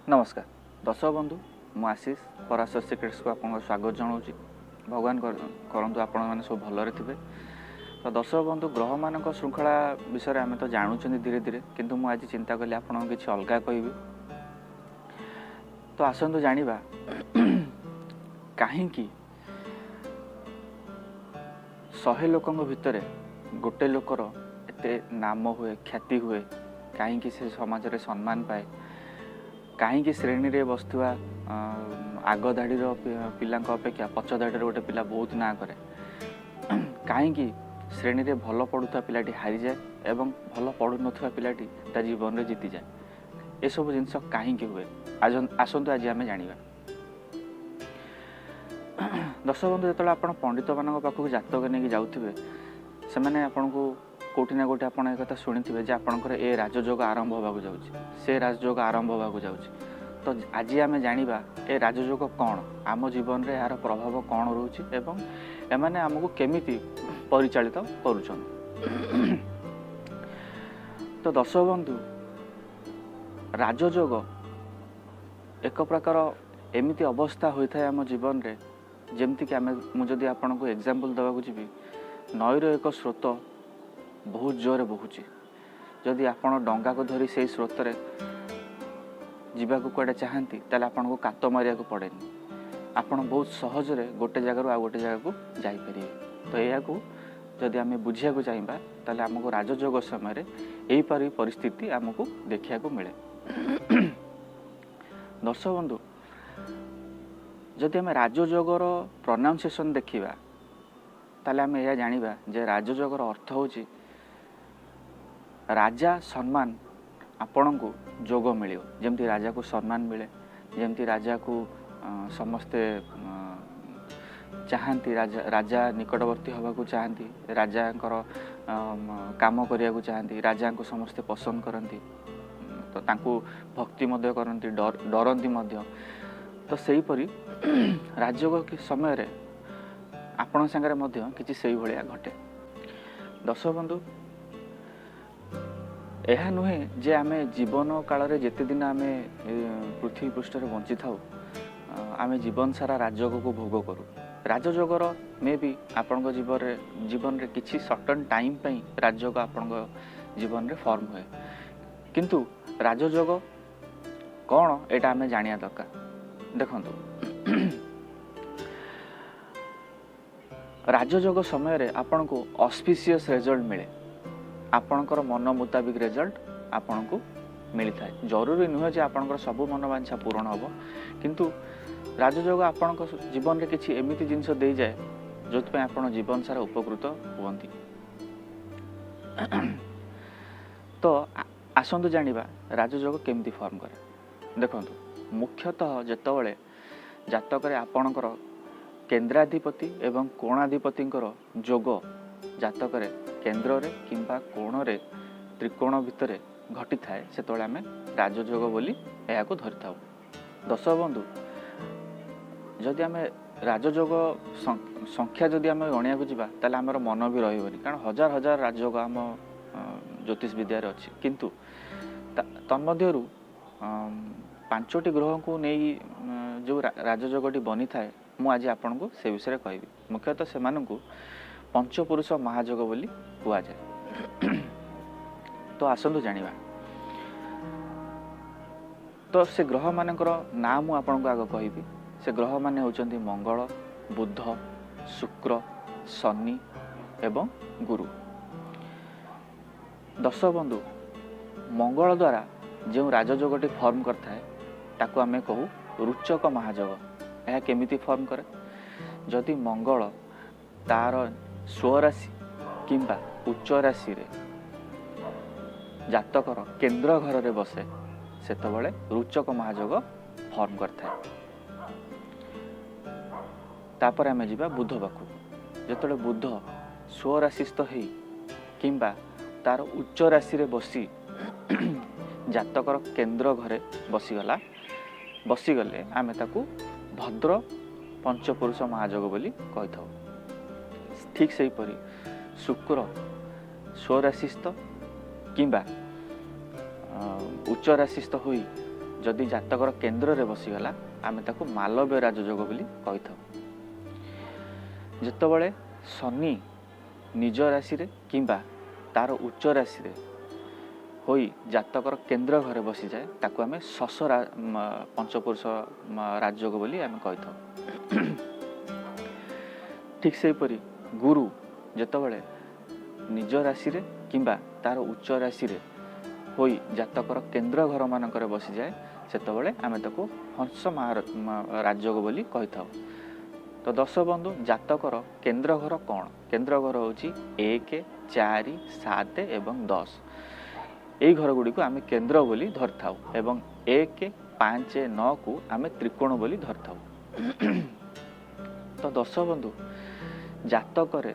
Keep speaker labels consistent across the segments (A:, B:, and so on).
A: ନମସ୍କାର ଦର୍ଶକ ବନ୍ଧୁ, ମୁଁ ଆଶିଷ, ପରାଶର ସିକ୍ରେଟ୍ସକୁ ଆପଣଙ୍କୁ ସ୍ୱାଗତ ଜଣାଉଛି। ଭଗବାନ କରନ୍ତୁ ଆପଣମାନେ ସବୁ ଭଲରେ ଥିବେ। ତ ଦର୍ଶକ ବନ୍ଧୁ, ଗ୍ରହମାନଙ୍କ ଶୃଙ୍ଖଳା ବିଷୟରେ ଆମେ ତ ଜାଣୁଛନ୍ତି ଧୀରେ ଧୀରେ, କିନ୍ତୁ ମୁଁ ଆଜି ଚିନ୍ତା କଲି ଆପଣଙ୍କୁ କିଛି ଅଲଗା କହିବି। ତ ଆସନ୍ତୁ ଜାଣିବା କାହିଁକି 100 ଲୋକଙ୍କ ଭିତରେ ଗୋଟେ ଲୋକର ଏତେ ନାମ ହୁଏ, ଖ୍ୟାତି ହୁଏ, କାହିଁକି ସେ ସମାଜରେ ସମ୍ମାନ ପାଏ, କାହିଁକି ଶ୍ରେଣୀରେ ବସୁଥିବା ଆଗ ଧାଡ଼ିର ପିଲାଙ୍କ ଅପେକ୍ଷା ପଛ ଧାଡ଼ିର ଗୋଟେ ପିଲା ବହୁତ ନାଁ କରେ, କାହିଁକି ଶ୍ରେଣୀରେ ଭଲ ପଢ଼ୁଥିବା ପିଲାଟି ହାରିଯାଏ ଏବଂ ଭଲ ପଢ଼ୁନଥିବା ପିଲାଟି ତା ଜୀବନରେ ଜିତିଯାଏ। ଏସବୁ ଜିନିଷ କାହିଁକି ହୁଏ, ଆସନ୍ତୁ ଆଜି ଆମେ ଜାଣିବା। ଦର୍ଶକ ବନ୍ଧୁ, ଯେତେବେଳେ ଆପଣ ପଣ୍ଡିତମାନଙ୍କ ପାଖକୁ ଜାତକ ନେଇକି ଯାଉଥିବେ, ସେମାନେ ଆପଣଙ୍କୁ କେଉଁଠି ନା କେଉଁଠି ଆପଣ ଏ କଥା ଶୁଣିଥିବେ ଯେ ଆପଣଙ୍କର ଏ ରାଜଯୋଗ ଆରମ୍ଭ ହେବାକୁ ଯାଉଛି, ସେ ରାଜଯୋଗ ଆରମ୍ଭ ହେବାକୁ ଯାଉଛି। ତ ଆଜି ଆମେ ଜାଣିବା ଏ ରାଜଯୋଗ କ'ଣ, ଆମ ଜୀବନରେ ଏହାର ପ୍ରଭାବ କ'ଣ ରହୁଛି ଏବଂ ଏମାନେ ଆମକୁ କେମିତି ପରିଚାଳିତ କରୁଛନ୍ତି। ତ ଦର୍ଶକ ବନ୍ଧୁ, ରାଜଯୋଗ ଏକ ପ୍ରକାର ଏମିତି ଅବସ୍ଥା ହୋଇଥାଏ ଆମ ଜୀବନରେ, ଯେମିତିକି ମୁଁ ଯଦି ଆପଣଙ୍କୁ ଏକ୍ଜାମ୍ପଲ୍ ଦେବାକୁ ଯିବି, ନଈର ଏକ ସ୍ରୋତ ବହୁତ ଜୋରରେ ବହୁଛି। ଯଦି ଆପଣ ଡଙ୍ଗାକୁ ଧରି ସେଇ ସ୍ରୋତରେ ଯିବାକୁ କୁଆଡ଼େ ଚାହାନ୍ତି, ତାହେଲେ ଆପଣଙ୍କୁ କାତ ମାରିବାକୁ ପଡ଼େନି, ଆପଣ ବହୁତ ସହଜରେ ଗୋଟେ ଜାଗାରୁ ଆଉ ଗୋଟେ ଜାଗାକୁ ଯାଇପାରିବେ। ତ ଏହାକୁ ଯଦି ଆମେ ବୁଝିବାକୁ ଚାହିଁବା, ତାହେଲେ ଆମକୁ ରାଜଯୋଗ ସମୟରେ ଏହିପରି ପରିସ୍ଥିତି ଆମକୁ ଦେଖିବାକୁ ମିଳେ। ଦର୍ଶକ ବନ୍ଧୁ, ଯଦି ଆମେ ରାଜଯୋଗର ପ୍ରନାଉନ୍ସିଏସନ୍ ଦେଖିବା, ତାହେଲେ ଆମେ ଏହା ଜାଣିବା ଯେ ରାଜଯୋଗର ଅର୍ଥ ହେଉଛି ରାଜା ସମ୍ମାନ ଆପଣଙ୍କୁ ଯୋଗ ମିଳିବ। ଯେମିତି ରାଜାକୁ ସମ୍ମାନ ମିଳେ, ଯେମିତି ରାଜାକୁ ସମସ୍ତେ ଚାହାନ୍ତି, ରାଜା ନିକଟବର୍ତ୍ତୀ ହେବାକୁ ଚାହାନ୍ତି, ରାଜାଙ୍କର କାମ କରିବାକୁ ଚାହାନ୍ତି, ରାଜାଙ୍କୁ ସମସ୍ତେ ପସନ୍ଦ କରନ୍ତି, ତ ତାଙ୍କୁ ଭକ୍ତି ମଧ୍ୟ କରନ୍ତି, ଡରନ୍ତି ମଧ୍ୟ। ତ ସେହିପରି ରାଜଯୋଗ ସମୟରେ ଆପଣଙ୍କ ସାଙ୍ଗରେ ମଧ୍ୟ କିଛି ସେଇଭଳିଆ ଘଟେ। ଦର୍ଶକ ବନ୍ଧୁ, ଏହା ନୁହେଁ ଯେ ଆମେ ଜୀବନ କାଳରେ ଯେତେ ଦିନ ଆମେ ପୃଥିବୀ ପୃଷ୍ଠରେ ବଞ୍ଚିଥାଉ, ଆମେ ଜୀବନ ସାରା ରାଜଯୋଗକୁ ଭୋଗ କରୁ। ରାଜଯୋଗର ମେ ବି ଆପଣଙ୍କ ଜୀବନରେ କିଛି ସର୍ଟନ୍ ଟାଇମ୍ ପାଇଁ ରାଜଯୋଗ ଆପଣଙ୍କ ଜୀବନରେ ଫର୍ମ ହୁଏ, କିନ୍ତୁ ରାଜଯୋଗ କ'ଣ ଏଇଟା ଆମେ ଜାଣିବା ଦରକାର। ଦେଖନ୍ତୁ, ରାଜଯୋଗ ସମୟରେ ଆପଣଙ୍କୁ ଅସ୍ପିସିୟସ୍ ରେଜଲ୍ଟ ମିଳେ, ଆପଣଙ୍କର ମନ ମୁତାବିକ ରେଜଲ୍ଟ ଆପଣଙ୍କୁ ମିଳିଥାଏ। ଜରୁରୀ ନୁହେଁ ଯେ ଆପଣଙ୍କର ସବୁ ମନବାଞ୍ଛା ପୂରଣ ହେବ, କିନ୍ତୁ ରାଜଯୋଗ ଆପଣଙ୍କ ଜୀବନରେ କିଛି ଏମିତି ଜିନିଷ ଦେଇଯାଏ ଯେଉଁଥିପାଇଁ ଆପଣ ଜୀବନ ସାରା ଉପକୃତ ହୁଅନ୍ତି। ତ ଆସନ୍ତୁ ଜାଣିବା ରାଜଯୋଗ କେମିତି ଫର୍ମ କରେ। ଦେଖନ୍ତୁ, ମୁଖ୍ୟତଃ ଯେତେବେଳେ ଜାତକରେ ଆପଣଙ୍କର କେନ୍ଦ୍ରାଧିପତି ଏବଂ କୋଣାଧିପତିଙ୍କର ଯୋଗ ଜାତକରେ କେନ୍ଦ୍ରରେ କିମ୍ବା କୋଣରେ ତ୍ରିକୋଣ ଭିତରେ ଘଟିଥାଏ, ସେତେବେଳେ ଆମେ ରାଜଯୋଗ ବୋଲି ଏହାକୁ ଧରିଥାଉ। ଦର୍ଶକ ବନ୍ଧୁ, ଯଦି ଆମେ ରାଜଯୋଗ ସଂଖ୍ୟା ଯଦି ଆମେ ଗଣିବାକୁ ଯିବା, ତାହେଲେ ଆମର ମନ ବି ରହିବନି, କାରଣ ହଜାର ହଜାର ରାଜଯୋଗ ଆମ ଜ୍ୟୋତିଷ ବିଦ୍ୟାରେ ଅଛି। କିନ୍ତୁ ତନ୍ମଧ୍ୟରୁ 5ଟି ଗ୍ରହଙ୍କୁ ନେଇ ଯେଉଁ ରାଜଯୋଗଟି ବନିଥାଏ, ମୁଁ ଆଜି ଆପଣଙ୍କୁ ସେ ବିଷୟରେ କହିବି। ମୁଖ୍ୟତଃ ସେମାନଙ୍କୁ ପଞ୍ଚପୁରୁଷ ମହାଯୋଗ ବୋଲି କୁହାଯାଏ। ତ ଆସନ୍ତୁ ଜାଣିବା। ତ ସେ ଗ୍ରହମାନଙ୍କର ନାଁ ମୁଁ ଆପଣଙ୍କୁ ଆଗ କହିବି। ସେ ଗ୍ରହମାନେ ହେଉଛନ୍ତି ମଙ୍ଗଳ, ବୁଧ, ଶୁକ୍ର, ଶନି ଏବଂ ଗୁରୁ। ଦର୍ଶକ ବନ୍ଧୁ, ମଙ୍ଗଳ ଦ୍ୱାରା ଯେଉଁ ରାଜଯୋଗଟି ଫର୍ମ କରିଥାଏ, ତାକୁ ଆମେ କହୁ ରୁଚକ ମହାଯୋଗ। ଏହା କେମିତି ଫର୍ମ କରେ? ଯଦି ମଙ୍ଗଳ ତାର ସ୍ୱରାଶି କିମ୍ବା ଉଚ୍ଚ ରାଶିରେ ଜାତକର କେନ୍ଦ୍ର ଘରରେ ବସେ, ସେତେବେଳେ ରୁଚକ ମହାଯୋଗ ଫର୍ମ କରିଥାଏ। ତାପରେ ଆମେ ଯିବା ବୁଧ ପାଖକୁ। ଯେତେବେଳେ ବୁଧ ସ୍ୱରାଶିସ୍ଥ ହେଇ କିମ୍ବା ତାର ଉଚ୍ଚ ରାଶିରେ ବସି ଜାତକର କେନ୍ଦ୍ର ଘରେ ବସିଗଲେ ଆମେ ତାକୁ ଭଦ୍ର ପଞ୍ଚପୁରୁଷ ମହାଯୋଗ ବୋଲି କହିଥାଉ। ଠିକ୍ ସେହିପରି ଶୁକ୍ର ସ୍ୱରାଶିସ୍ଥ କିମ୍ବା ଉଚ୍ଚ ରାଶିସ୍ଥ ହୋଇ ଯଦି ଜାତକର କେନ୍ଦ୍ରରେ ବସିଗଲା, ଆମେ ତାକୁ ମାଲବ୍ୟ ରାଜଯୋଗ ବୋଲି କହିଥାଉ। ଯେତେବେଳେ ଶନି ନିଜ ରାଶିରେ କିମ୍ବା ତାର ଉଚ୍ଚ ରାଶିରେ ହୋଇ ଜାତକର କେନ୍ଦ୍ର ଘରେ ବସିଯାଏ, ତାକୁ ଆମେ ଶଶ ପଞ୍ଚପୁରୁଷ ରାଜଯୋଗ ବୋଲି ଆମେ କହିଥାଉ। ଠିକ୍ ସେହିପରି ଗୁରୁ ଯେତେବେଳେ ନିଜ ରାଶିରେ କିମ୍ବା ତାର ଉଚ୍ଚ ରାଶିରେ ହୋଇ ଜାତକର କେନ୍ଦ୍ର ଘରମାନଙ୍କରେ ବସିଯାଏ, ସେତେବେଳେ ଆମେ ତାକୁ ହଂସ ରାଜଯୋଗ ବୋଲି କହିଥାଉ। ତ ଦର୍ଶକ ବନ୍ଧୁ, ଜାତକର କେନ୍ଦ୍ର ଘର କ'ଣ? କେନ୍ଦ୍ର ଘର ହେଉଛି 1, 4, 7 ଏବଂ 10। ଏଇ ଘର ଗୁଡ଼ିକୁ ଆମେ କେନ୍ଦ୍ର ବୋଲି ଧରିଥାଉ ଏବଂ 1, 5, 9କୁ ଆମେ ତ୍ରିକୋଣ ବୋଲି ଧରିଥାଉ। ତ ଦର୍ଶକ ବନ୍ଧୁ, ଜାତକରେ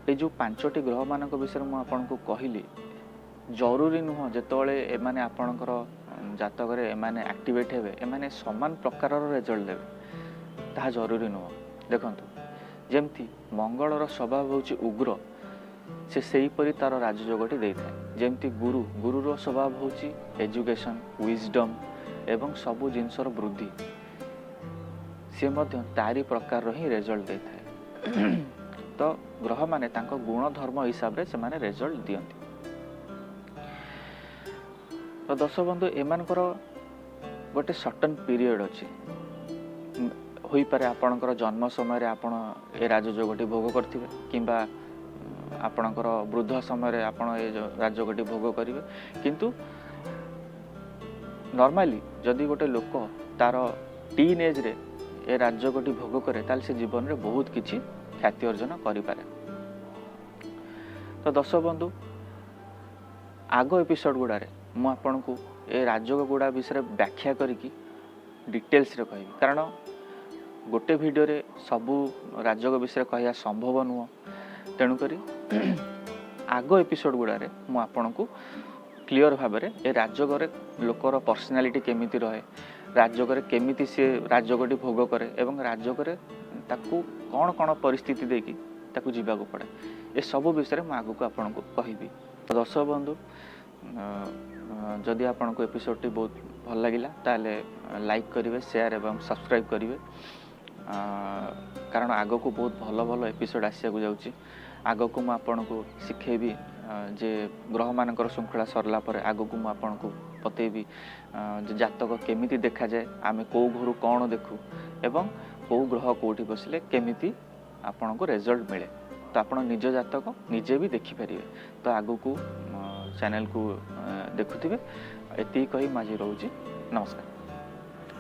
A: ଏଇ ଯେଉଁ ପାଞ୍ଚଟି ଗ୍ରହମାନଙ୍କ ବିଷୟରେ ମୁଁ ଆପଣଙ୍କୁ କହିଲି, ଜରୁରୀ ନୁହଁ ଯେତେବେଳେ ଏମାନେ ଆପଣଙ୍କର ଜାତକରେ ଏମାନେ ଆକ୍ଟିଭେଟ୍ ହେବେ, ଏମାନେ ସମାନ ପ୍ରକାରର ରେଜଲ୍ଟ ଦେବେ, ତାହା ଜରୁରୀ ନୁହଁ। ଦେଖନ୍ତୁ, ଯେମିତି ମଙ୍ଗଳର ସ୍ୱଭାବ ହେଉଛି ଉଗ୍ର, ସେ ସେହିପରି ତା'ର ରାଜଯୋଗଟି ଦେଇଥାଏ। ଯେମିତି ଗୁରୁର ସ୍ୱଭାବ ହେଉଛି ଏଜୁକେସନ୍, ୱିଜଡମ୍ ଏବଂ ସବୁ ଜିନିଷର ବୃଦ୍ଧି, ସେ ମଧ୍ୟ ତାରି ପ୍ରକାରର ହିଁ ରେଜଲ୍ଟ ଦେଇଥାଏ। ତ ଗ୍ରହମାନେ ତାଙ୍କ ଗୁଣଧର୍ମ ହିସାବରେ ସେମାନେ ରେଜଲ୍ଟ ଦିଅନ୍ତି। ତ ଦର୍ଶକ ବନ୍ଧୁ, ଏମାନଙ୍କର ଗୋଟେ ସର୍ଟନ୍ ପିରିୟଡ଼ ଅଛି। ହୋଇପାରେ ଆପଣଙ୍କର ଜନ୍ମ ସମୟରେ ଆପଣ ଏ ରାଜଯୋଗଟି ଭୋଗ କରିଥିବେ କିମ୍ବା ଆପଣଙ୍କର ବୃଦ୍ଧ ସମୟରେ ଆପଣ ଏ ରାଜଯୋଗଟି ଭୋଗ କରିବେ। କିନ୍ତୁ ନର୍ମାଲି ଯଦି ଗୋଟେ ଲୋକ ତାର ଟିନ୍ ଏଜ୍ରେ ଏ ରାଜଯୋଗଟି ଭୋଗ କରେ, ତାହେଲେ ସେ ଜୀବନରେ ବହୁତ କିଛି ଖ୍ୟାତି ଅର୍ଜନ କରିପାରେ। ତ ଦର୍ଶକ ବନ୍ଧୁ, ଆଗ ଏପିସୋଡ଼ ଗୁଡ଼ାରେ ମୁଁ ଆପଣଙ୍କୁ ଏ ରାଜଯୋଗ ଗୁଡ଼ା ବିଷୟରେ ବ୍ୟାଖ୍ୟା କରିକି ଡିଟେଲ୍ସରେ କହିବି, କାରଣ ଗୋଟେ ଭିଡ଼ିଓରେ ସବୁ ରାଜଯୋଗ ବିଷୟରେ କହିବା ସମ୍ଭବ ନୁହଁ। ତେଣୁକରି ଆଗ ଏପିସୋଡ଼ ଗୁଡ଼ାରେ ମୁଁ ଆପଣଙ୍କୁ କ୍ଲିଅର୍ ଭାବରେ ଏ ରାଜଯୋଗରେ ଲୋକର ପର୍ସନାଲିଟି କେମିତି ରହେ, ରାଜଯୋଗରେ କେମିତି ସିଏ ରାଜଯୋଗଟି ଭୋଗ କରେ ଏବଂ ରାଜଯୋଗରେ ତାକୁ କ'ଣ କ'ଣ ପରିସ୍ଥିତି ଦେଇକି ତାକୁ ଯିବାକୁ ପଡ଼େ, ଏସବୁ ବିଷୟରେ ମୁଁ ଆଗକୁ ଆପଣଙ୍କୁ କହିବି। ଦର୍ଶକ ବନ୍ଧୁ, ଯଦି ଆପଣଙ୍କୁ ଏପିସୋଡ଼ଟି ବହୁତ ଭଲ ଲାଗିଲା, ତାହେଲେ ଲାଇକ୍ କରିବେ, ସେୟାର ଏବଂ ସବସ୍କ୍ରାଇବ୍ କରିବେ, କାରଣ ଆଗକୁ ବହୁତ ଭଲ ଭଲ ଏପିସୋଡ଼ ଆସିବାକୁ ଯାଉଛି। ଆଗକୁ ମୁଁ ଆପଣଙ୍କୁ ଶିଖେଇବି ଯେ ଗ୍ରହମାନଙ୍କର ଶୃଙ୍ଖଳା ସରିଲା ପରେ ଆଗକୁ ମୁଁ ଆପଣଙ୍କୁ ବତେଇବି ଯେ ଜାତକ କେମିତି ଦେଖାଯାଏ, ଆମେ କେଉଁ ଘରୁ କ'ଣ ଦେଖୁ ଏବଂ କେଉଁ ଗ୍ରହ କେଉଁଠି ବସିଲେ କେମିତି ଆପଣଙ୍କୁ ରେଜଲ୍ଟ ମିଳେ। ତ ଆପଣ ନିଜ ଜାତକ ନିଜେ ବି ଦେଖିପାରିବେ। ତ ଆଗକୁ ଚ୍ୟାନେଲକୁ ଦେଖୁଥିବେ। ଏତିକି କହି ମୁଁ ଆଜି ରହୁଛି। ନମସ୍କାର।